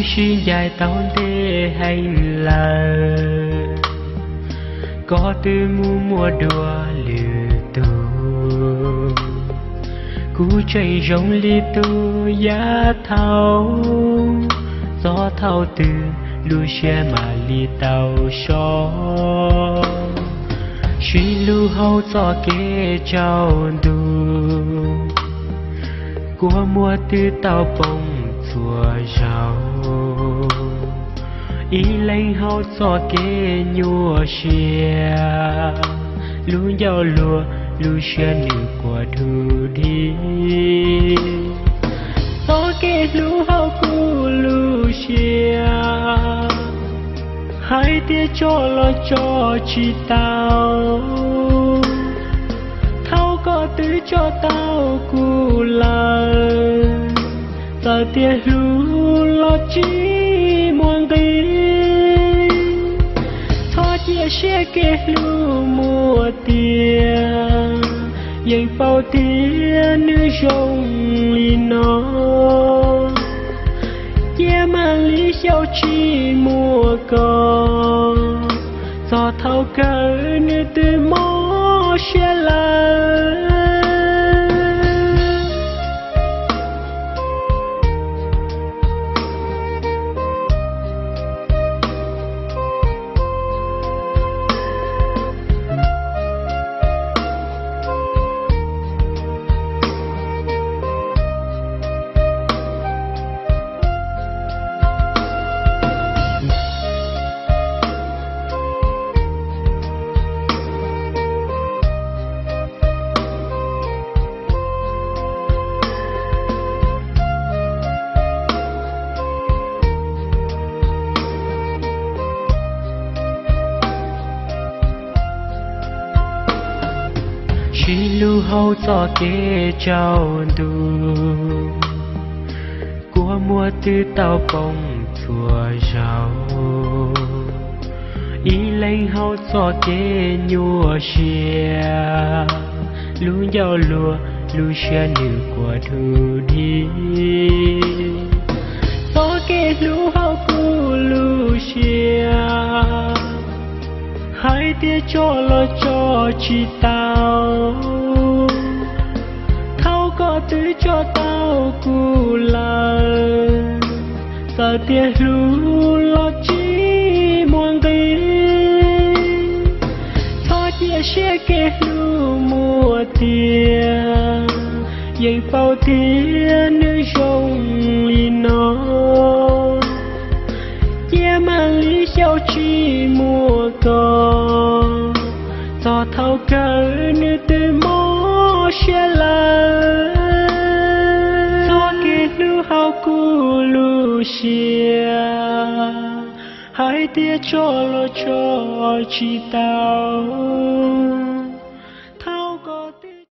Wb sib ncaim tau ntev heev lawm, koj twb mus muaj dua lwm tus. Kuv tseem zoo li tus yav thaud, txog thaum twg lub siab mam li tau so. Sib hlub hauv txoj kev tsaus ntuj, kua muag twb tau poob txhua zaus. Ib leeg hauv txoj kev nyuaj siab, lub ncauj luag lub siab nws quaj dug dig. Txoj kev hlub hauv kuv lub siab, hais tias tso los tso tsis tau. Thaum koj twb tso tau kuv lawm, txawm tias hlub los tsis muaj nqis. Txhob cia siab kev hlub muaj tiag, yeej paub tias nws zoo li no. Cia mam li xyaum tsis muaj koj, txog thaum kawg nws twb mob siab lawm. Sib hlub hauv txoj kev tsaus ntuj, kua muag twb tau poob txhua zaus. Ib leeg hauv txoj kev nyuaj siab, lub ncauj luag lub siab nws quaj dug dig. Txoj kev hlub hauv kuv lub siab, hais tias tso los tso tsis tau. Thaum koj twb tso tau kuv lawm, txawm tias hlub los tsis muaj nqis. Txhob cia siab kev hlub muaj tiag, yeej paub tias nws zoo li no. Cia mam li xyaum tsis muaj koj, txog thaum kawg nws twb mob siab lawm. Txoj kev hlub hauv kuv lub siab, hais tias tso los tso tsis tau.